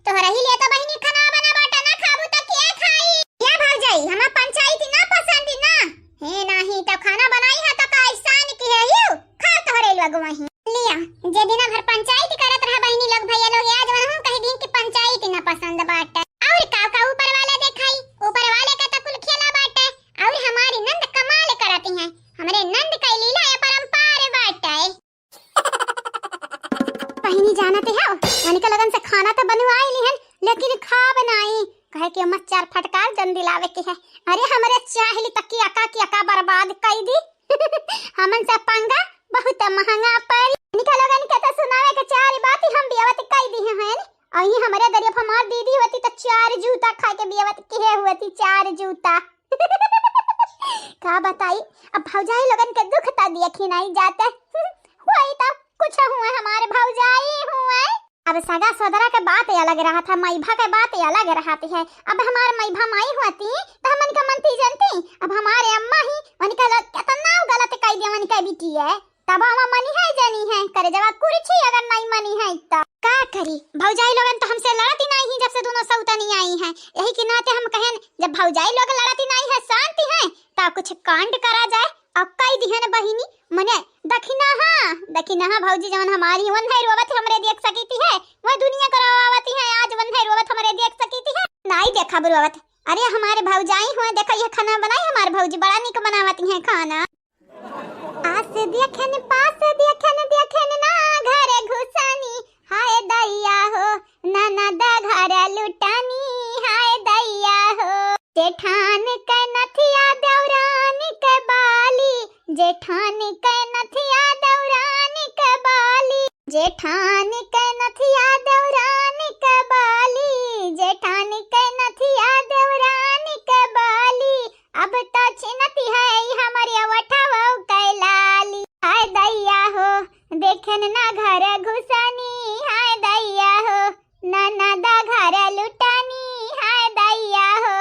तोहरा ही लिए तो बहिनी खाना बना बाटे, ना खाबू तो के खाई? या भौजाई, हमें पंचायत ना पसंद ना। हे नाही तो खाना बनाई है तो का ऐसान की है यू? खा तोहरे लोग वहीं। लिया, जे दिना भर पंचायत करत रहा बहिनी लोग, भैया लोग, आज वनहु कह दी कि पंचायत ना पसंद बाटे। और का, का ऊपर वाला देखाई, ऊपर वाले का तो कुल खेला बाटे। और हमारी नंद कमाल करती हैं, हमरे नंद का लीला अपरंपार बाटे। बहिनी जानते हो, वनिका लोगन से खाना तो बनवाई लिहन, लेकिन खाब नाई, कहे कि अम्मा चार फटकार जन दिलावे के है। अरे हमरे चाहली तक की अका की अका बर्बाद कई दी। हमन से पंगा बहुत महंगा पड़ी। वनिका लोगन के तो सुनावे के चार बात हम बियावत कई दी हैं। अही हमरे दरिया पर हमार दीदी होती तो चार जूता खा के बियावत किहे होती, चार जूता। का बताई, अब भौजाई लोगन के दुख त देखी नहीं जाते। वही तो कुछ हुए हमारे भौजाई हुए। अब सगा सोदरा के बात अलग रहत है, मईभा के बात अलग रहत है। अब हमार मईभा माई होती तो हमन के मनती जनती। अब हमारे अम्मा ही उनका लोग कितना गलत कह दिया उनके बिटिया। तब हम मनी है जनी है, करे जवा कुर्सी अगर नहीं मनी है तो का करी? भौजाई लोगन तो हमसे लड़ती नहीं है जब से दोनों सौतनी आई हैं। यही के नाते हम कहेन जब भौजाई लोग लड़ती नहीं है, शांति है, तो कुछ कांड करा जाए। और कई दिहन बहिनी, मने दखिना हाँ, दखिना हाँ भौजी जवन हमारी वन है रोवत हमरे देख सकीती है, वह दुनिया को रोवावती है, आज वन है रोवत हमरे देख सकीती है। नहीं देखा बुरवत, अरे हमारे भौजाई हुए, देखा ये खाना बनाई हमारे भौजी, बड़ा निक बनावती हैं खाना। आस देखन, पास देखन, देखन ना घर घुसानी, हाय दैया हो, ननद घर लुटानी, हाय दैया हो। जेठान के नथिया देवरान के बाली, जेठान के नथिया देवरान के बाली, जेठान के नथिया देवरान के बाली, जेठान के नथिया देवरान के बाली। अब तो छिनती है ई हमरे ओठवा के लाली। हाय दैया हो, देखेन ना घर घुसानी। हाय दैया हो, ननद घर लुटानी। हाय दैया हो।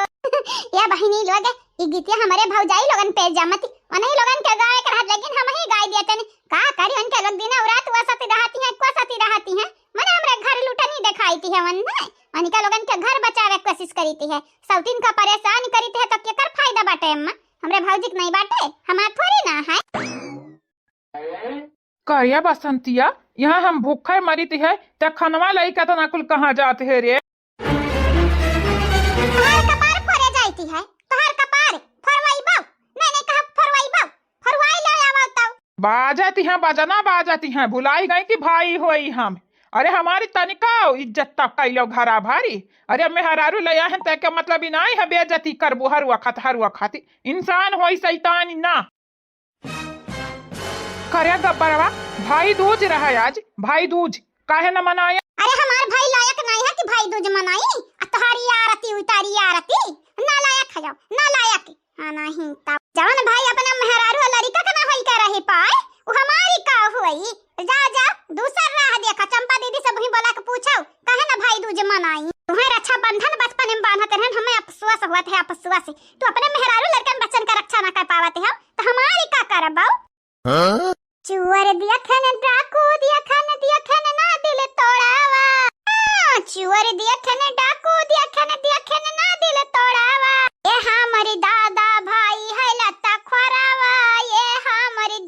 या बहिनी लोग, ई गीतिया हमरे भौजाई लोगन पे जमती, उन्हीं लोगन के गावे के रहत, लेकिन हम ही गाय दिया तनी। का करी, उनके लोग दिन और रात वसती रहती हैं, कोसती रहती हैं। मने हमरे घर लुटानी देखाई थी है वन है। उनका लोगन के घर बचावे के कोशिश करी थी है। सौतीन का परेशान करी थी है तो केकर फायदा बाटे अम्मा? हमरे भौजी के नहीं बाटे, हमार थोड़ी ना है। करिया बसंतिया, यहाँ हम भूखे मरित है, त खनवा लइका तना कुल कहाँ जात है रे? तोहार कपार फोरे जाइती है, तोहार कपार फोरवाइबो, नहीं, नहीं कहा फोरवाइबो, फोरवाई ले आवो तब। बाजती हैं, बजना बाजती हैं, भुलाई गई कि भाई होई हम। अरे हमारी तनिका इज्जत तक कैलो घरा भारी। अरे मेहरारू ले आए हैं, ते के मतलब ही नहीं है बेइज्जती करबू हर वक्त, हर वक्त। इंसान होई शैतान ना। करे गब्बरवा, भाई दूज रहा आज, भाई दूज, काहे न मनाया? अरे हमार भाई लायक नहीं है कि भाई दूज मनाई? आ तोहारी आरती उतारी आरती, ना लायक है, ना लायक। हाँ नहीं तब जवन भाई अपना मेहरारू और लड़िका के ना होई के रही पाए, वो हमारी का होई? जा जा दूसर राह देखा, चंपा दीदी से वही बोला के पूछो, काहे ना भाई दूज मनाई? तुम्हें रक्षाबंधन बचपन में बांधत रहन, हमें अफसोस हुआ थे, अफसोस। तू अपने मेहरारू लड़कन बच्चन का रक्षा ना कर पावत हो, तो हमारी का करब बाऊ? हाँ? चुअर दियखन, डाकू दियखन, दियखन ना दिल तोड़ावा। हाँ, चुअर दियखन, डाकू दियखन, दियखन ना दिल तोड़ावा। ये हमरी दादा भाई है लत्ता खोरावा, ये हमरी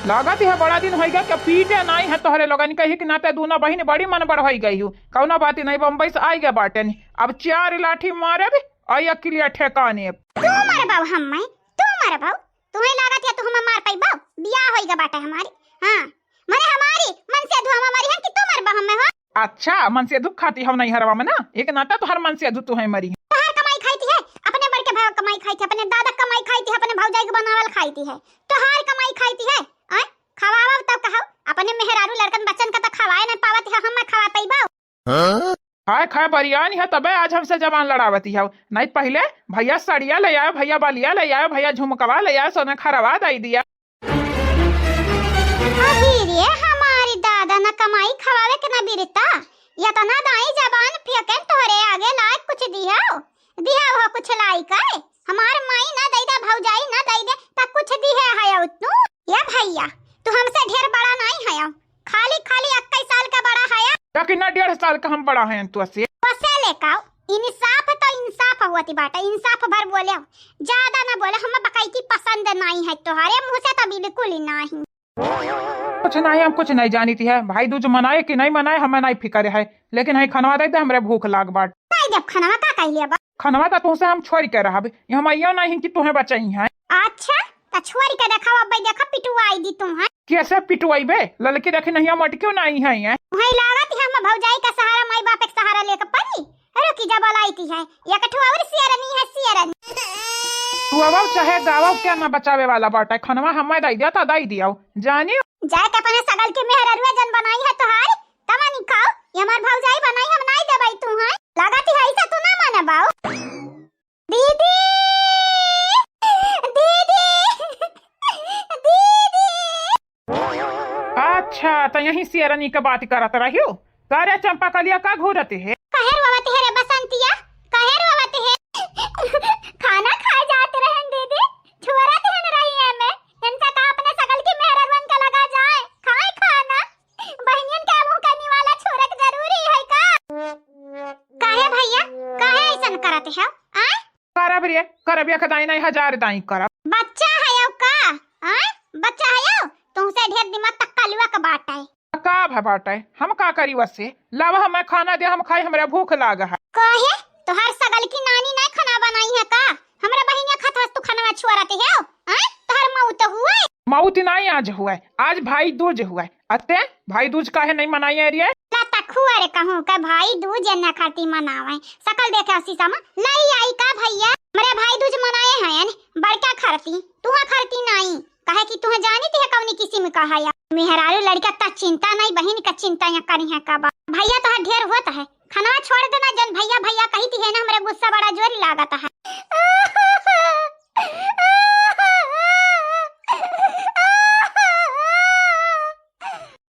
लागत है बड़ा दिन होइगा कि पीटे नाहीं है तोहरे लोगन कही कि नाते दूनो बहिन बड़ी मन बढ़ होई गई हूँ। कौनो बात नहीं, बम्बई से आई गए बाटेन। अब चार लाठी मारे भी आई अकिलिया ठेकाने। तू मरबाऊ हम्मे, तू मरबाऊ, तुहे लागत है तू हम्मे मार पइबाऊ? बियाह होइगा बाटे हमारी। हाँ, मने हमारी मन से धुआं मारी है कि तू मरबा हम्मे हो? अच्छा, मन से धुआं खाती हौ नहीं हरवा में ना, एक नाता तोहर मन से धुआं तुहे मरी है। तोहार कमाई खाई थी है, अपने बड़के भाई कमाई खाई थी, अपने दादा कमाई खाई थी, अपने भौजाई के बनावल खाई थी है, तोहार कमाई खाई थी है। आय, खवावा तब कहो, अपने मेहरारू लड़कन बच्चन का तो खवाए नहीं पावत है, हम्मे खवा पइबाऊ? हाँ? खाए खाए बरियान है तबे आज हमसे जबान लड़ावती है, नहीं पहले भैया सड़िया ले आयो, भैया बलिया ले आयो, भैया झुमकवा ले आयो, सोना खरवा दई दिया। अही रे हमारी दादा, न कमाई खवावे के न बिरता, यतना दाई जबान फेंकेन तोहरे आगे लायक कुछ दिहौ, दिहौ हो कुछ लायक है? हमार माई न दई दे, भौजाई न दई दे, त कुछ दिहे है तू? ये भैया, तू हमसे ढेर बड़ा नहीं है, खाली खाली इक्कीस साल का बड़ा है। लेकिन ना डेढ़ साल का हम बड़ा हैं तो से। वसे लेकाओ, इंसाफ तो इंसाफ होती बाटे, इंसाफ भर बोले, ज्यादा ना बोले, हमें बकैती पसंद नहीं है, तोहरे मुंह से तो बिल्कुल ही नहीं। कुछ नहीं, हम कुछ नहीं जानी थी है, भाई दूज मनाए कि नहीं मनाए, हमें नहीं फिक्र है, लेकिन है खनवा दे दे, हमरे भूख लाग बाट। नहीं देब खनवा, का कह लिया बा? खनवा तो तुमसे हम छोड़ के रहब, ये हम आइयो नहीं कि तुम्हें बचाई है। अच्छा, त छोड़ के देखाओ, अब्बे देखा पिटुआई दी तुम्हें। कैसे पिटुआई बे? ललकी देखी नहीं, हम अटक्यो नहीं है, हैं? वही लागत है, हम भौजाई का सहारा, माई बाप के सहारा लेके पड़ी। अरे की जब लाई थी है, एक ठो और सियरनी है, सियरनी। तू आवाओ चाहे गावाओ, क्या ना बचावे वाला बाटा है, खनवा हमें दई दिया था, दई दिया जानी। जाए के अपने सगल के मेहररुआ जन बनाई है तोहार, तमनी खाओ, ये हमार भौजाई बनाई, हम नहीं देबै तू है। लागत है ऐसा तू ना माने बाऊ। दीदी, दीदी, दीदी। अच्छा, त यही सियरनी के बात करत रहियो। का रे चंपा कलिया, का घूरत है? काहे रोवत है रे बसंतिया? काहे रोवत है? खाना खाए जात रहन दीदी, छोरा देहन रही है मैं। इनका का अपने सगल की मेहररुअन के लगा जाए, खाए खाना। बहिनियन के मुंह के निवाला छोरे के जरूरी है का? काहे भैया, काहे ऐसन करत है? आय? करब रे, करब, एक दाई नहीं, हजार दाई करब। बच्चा है यो का? आय? बच्चा है यो? तुमसे ढेर दिमाग तक कलुआ के बात है। का भा बाटे? हम का करी वसे? लावा हमें खाना दे, हम खाई, हमरे भूख लाग है। काहे? तोहार सगल की नानी नहीं खाना बनाई है का? हमरे बहिनिया खात हस तू खाना छोड़त है? हैं? तोहार मौत हुए? मौत नहीं आज हुए, आज भाई दूज हुए। अते भाई दूज काहे नहीं मनाई है रे? ला तखुआ रे कहूँ का भाई दूज एन्ना खरती मनावे। सकल देखे शीशा में, लाई आई का भैया? हमरे भाई दूज मनाए हैं बड़का खरती, तुहा खरती नहीं। काहे कि तुहे जानी थी है कौनी किसिम का है। मेहरारू लड़का का चिंता नहीं, बहिन का चिंता या करी है का बा। भैया तोहार ढेर होत है, खनवा छोड़ देना जन भैया, भैया कही थी है ना, हमरे गुस्सा बड़ा जोर लागत है।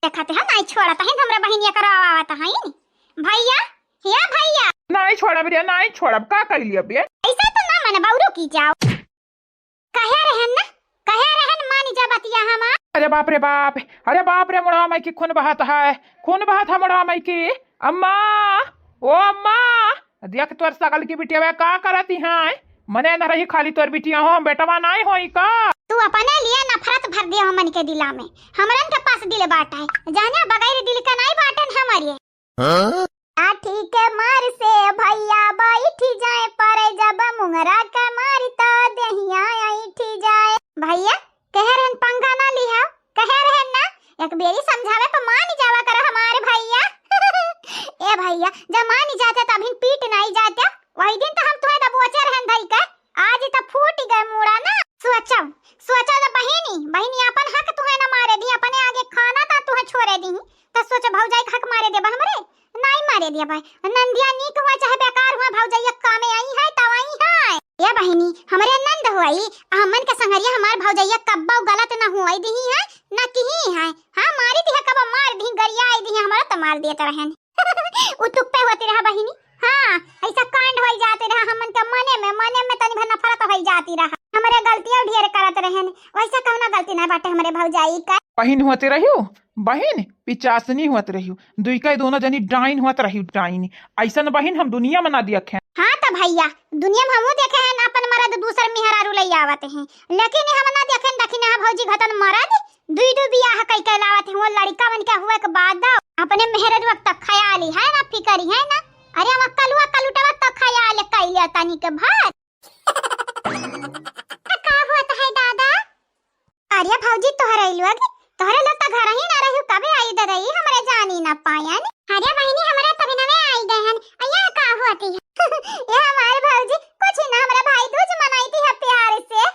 देखत है नहीं छोड़त है, हमरे बहिनिया करवावत है। भैया, हे भैया। नहीं छोड़ब रे, नहीं छोड़ब, का कह लिया बे? ऐसा तो ना मन बौरू की जाओ। कहे रहन ना, कहे रहन मान जा बतिया हमार। अरे बाप रे बाप, अरे बाप रे, मुड़वा माई की खून बहत है, खून बहत है मुड़वा माई की। अम्मा, ओ अम्मा, देख तोर सगल की बिटिया का करती है, मने न रही खाली तोर बिटिया हो, बेटवा नाई होई का? तू अपने लिए नफरत भर दिया हमन के दिला में, हमरन के पास दिल बाटा है, जाने बगैर दिल के नाई बाटन हमारे। हाँ? लाठी के मार से भैया बैठी जाए, पर जब मुंगरा के मारी तो देहिया ऐठी जाए। भैया, कहे रहन पंगा ना लिहा, कहे रहन ना, एक बेरी समझावे पर मान जावा कर हमारे भैया। ए भैया, जब मान जाते तब हिन पीट नहीं जाते, वही दिन तो हम तुम्हें दबोचे रहन धई के, आज तो फूट गए मूड़ा ना। सोचो, सोचो तो बहिनी, बहिनी अपन हक तुम्हें न मारे दी, अपने आगे खाना था तुम्हें छोड़े दी, तो सोचो भौजाई के हक मारे देबा हमरे? नहीं मारे दिया भाई। नंदिया नीक हुआ चाहे बेकार हुआ, भौजैया कामे आई है, तब आई है। ये बहिनी, हमरे नंद हुई, हमन के संगरिया हमार भौजैया कब्बो गलत न हुई दिही है, न किही है। हाँ, मारी दिहे कब्बो मार दिही, गरिया आई दिही, हमारा तो मार दिए तो रहन। उ तुप्पे होती रहा बहिनी। हाँ, ऐसा कांड होई जाते रहा हमन के मने में, मने में तनी भर नफरत होई जाती रहा। हमरे गलतियाँ ढेर करत रहन, वैसा कौनो गलती ना बाटे हमरे भौजाई का। बहिन होते रहियो, बहिन, पिचासनी हुअत रहियो, दुई का दोनों जनी डाइन हुअत रहियो, डाइन। ऐसन बहिन हम दुनिया में ना देखे। हाँ त भैया, दुनिया में हमहू देखे हैं, अपन मरद दूसर मेहरारू लई आवत हैं, लेकिन हम ना देखे हैं, देखी ना भौजी घतन मरद दुई दुई बियाह कई के लावत है, वो लड़िका मन के हुए के बाद अपने मेहररुआ के त ख्याल ही है ना, फिकर ही है ना। अरे हम कलुआ कलुटवा त ख्याल कई ले तनी के भर। का होत है दादा? अरे भौजी, तोहरे लोग, तोहरे लोग त घर ही ना रही, कबे आई ददई, हमरे जानी ना पायन। अरे बहिनी, हमरे तभी नवे आई गए हन। अइया का होती है? ये हमारे भौजी, कुछ ही ना, हमरा भाई दूज मनाई थी है प्यार से।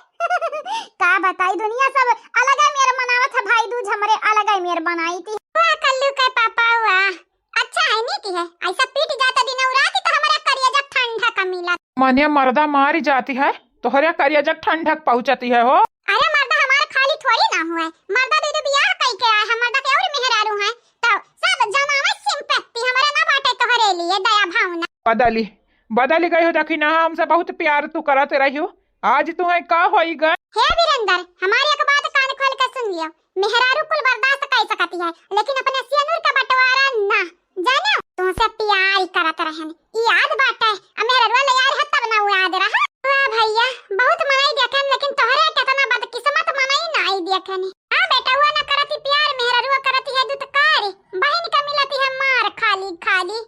का बताई, दुनिया सब अलग है मेर मनावत है भाई दूज, हमरे अलग है मेर मनाई थी। वाह कल्लू के पापा, वाह। अच्छा है नी की है, ऐसा पीट जाता दिन और रात तो हमारा करिया जब ठंडा का मिला। मने मर्दा मारी जाती है, तोहरे करिया जब ठंडक पहुँचती है हो। अरे मर्दा हमारा खाली थोड़ी ना हुआ है, मर्दा दे दे बियाह कई के आए हैं, मर्दा के और मेहरारू हैं, तो सब जनावे सिंपत्ति हमारा ना बाटे तोहरे लिए दया भावना। बदली, बदली गई हो, देखी ना हमसे बहुत प्यार तू करत रही हो, आज तुम्हें का होई गए? हे वीरेंद्र, हमारी एक बात कान खोल के सुन लियो, मेहरारू कुल बर्दाश्त कर सकती है, लेकिन अपने सियनुर का बंटवारा ना, जाने? तुमसे प्यार ही करत रहन, ई याद बाटे, आ मेहररुआ ले यार है तब ना उ याद रहा। वाह भैया, बहुत मनई देखन, लेकिन तोहरे कितना बदकिस्मत मनई नाई देखन। हाँ बेटा, हुआ ना करती प्यार, मेहररुआ करती है दुत्कार, बहिन का मिलती है मार खाली खाली।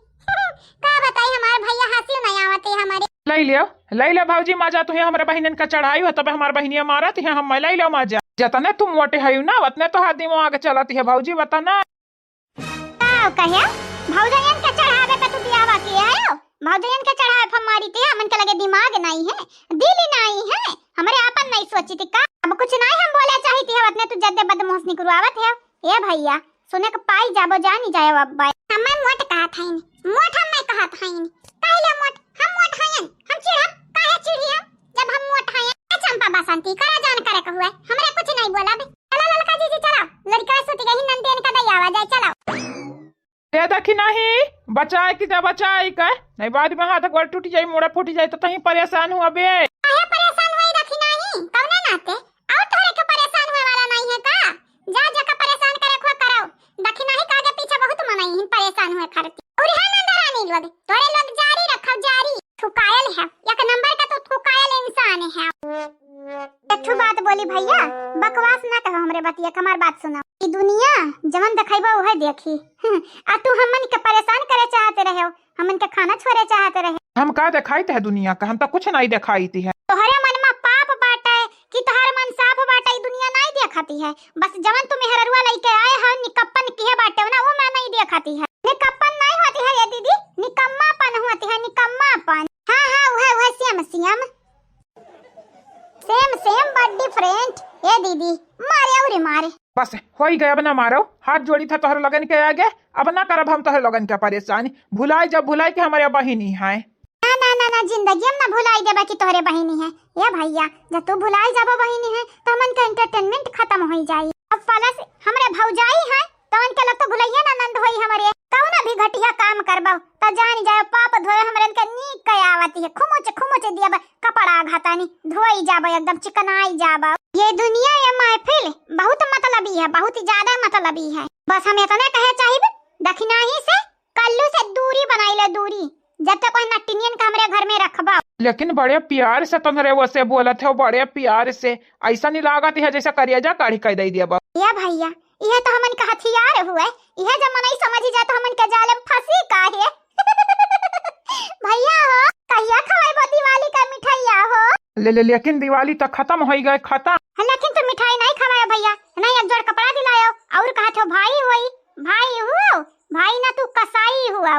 का बताई हमार भैया, हंसी नहीं आवत है हमारे। ले लियो, ले लियो भौजी मजा, तुहे हमरे बहिनन का चढ़ाई हो, तबे हमार बहिनिया मारत है, हम ले लियो मजा। जतने तुम मोटे हयू ना, उतने तोहार दिमाग चलत है भौजी, बता ना। का कहे? भौजयन के चढ़ावे पे तू बियाहवा के आयो? भौजयन के चढ़ावे पे मारी ते, हमन के लगे दिमाग नहीं है, दिल नहीं है, हमरे आपन नहीं सोची थी का? अब कुछ नहीं हम बोले चाही थी, उतने तू जद्दे बदमाश निकरवावत है। ए भैया, सुने के पाई जाबो, जानी जाए अब। हमें मोट कहत हईन, मोट हम नहीं कहत हईन। काहे ले मोट? हम मोट हयन, हम चिढ़ब, काहे चिढ़ी हम, जब हम मोट हयन? ए चंपा बसंती, करा जान करे के हुए, हमरा कुछ नहीं बोलब। चला ललका जीजी, चला, लड़का सूती गई, नंदियन का दई आवा जाए, चला। ए देखी नहीं, बचाए की जा बचाए का, नहीं बाद में हाथ गोड़ टूट जाई, मुड़ा फूट जाई, तो तहीं परेशान हुआ बे। काहे परेशान होई रखी नाही? कवने नाते? और तोहरे के परेशान होए वाला नहीं है का? जा, जाके परेशान करे खुआ करो। दखिनाही का आगे पीछे बहुत मनई हिन परेशान हुए खातिर। और हाँ नंदा रानी लोग, तोरे लोग जारी रखो, जारी। थुकायल है, एक नंबर का तो थुकायल इंसान है। एक ठो बात बोली भैया, बकवास ना कहो हमरे बतिया के, हमार बात सुनो। ई दुनिया जवन देखइबा उहे देखी। आ तू हमन के परेशान करे चाहते रहे हो, हमन के खाना छोड़े चाहत रहे। हम का देखाइत है दुनिया का? हम तो कुछ नहीं देखाइत है। तोहरे मन में पाप बाटे कि तोहर मन साफ बाटे, ई दुनिया नहीं देखती है। बस जवन तू मेहररुआ लइके आए हो, निकप्पन किहे बाटे ना, वो मैं नहीं देखती है। निकप्पन नहीं होती है ये दीदी, निकम्मापन होती है, निकम्मापन। हाँ, हाँ, उहे, उहे, सेम, सेम। सेम, सेम, but different। ए दीदी, मारे अउरी मारे। बस, होई गए, अब ना मारो। हाथ जोड़ी था तोहरे लोगन के आगे, अब ना करब हम तोहरे लोगन के परेशान। भुलाई जब भुलाई के हमरे बहिनी है। ना, ना, ना, ना, जिंदगी में ना भुलाई देबा कि तोहरे बहिनी है। ए भैया, जब तू भुलाई जाबो बहिनी है, तो हमन के entertainment खत्म होई जाई। अब plus हमरे भौजाई है, तवन के लग तो भुलैया ना नंद होई हमरे। कौनो भी घटिया काम करबो, त जान जाओ पाप धोए हमरन के नीक के आवती है। खुमुच, खुमुच दियब कपड़ा घतानी, धोई जाबो, एकदम चिकनाई जाबो। ये दुनिया, ये महफिल बहुत मतलबी है, बहुत ही ज्यादा मतलबी है। बस हम इतने कहे चाहिब, दखिनाही से, कल्लू से दूरी बनाई ले, दूरी। जब तक कोई नट्टिनियन के हमरे घर में रखबा। लेकिन बड़े प्यार से तोहरे वसे बोलत हो, बड़े प्यार से। ऐसा नहीं लागत है जैसे करेजा काढ़ी के दे दिया बा। या भैया, यह तो हमन का हथियार हुए, यह जब मनई समझी जाए तो हमन के जाले में फंसी काहे? भैया हो, कहिया खवाइबो दिवाली का मिठाइया हो? ले, ले, लेकिन दिवाली तो खत्म होई गए, खत्म। हाँ, लेकिन तू मिठाई नहीं खवाए भैया, नहीं एक जोड़ कपड़ा दिलायो, और कहा थो भाई होई, भाई हुआ, भाई ना तू कसाई हुआ।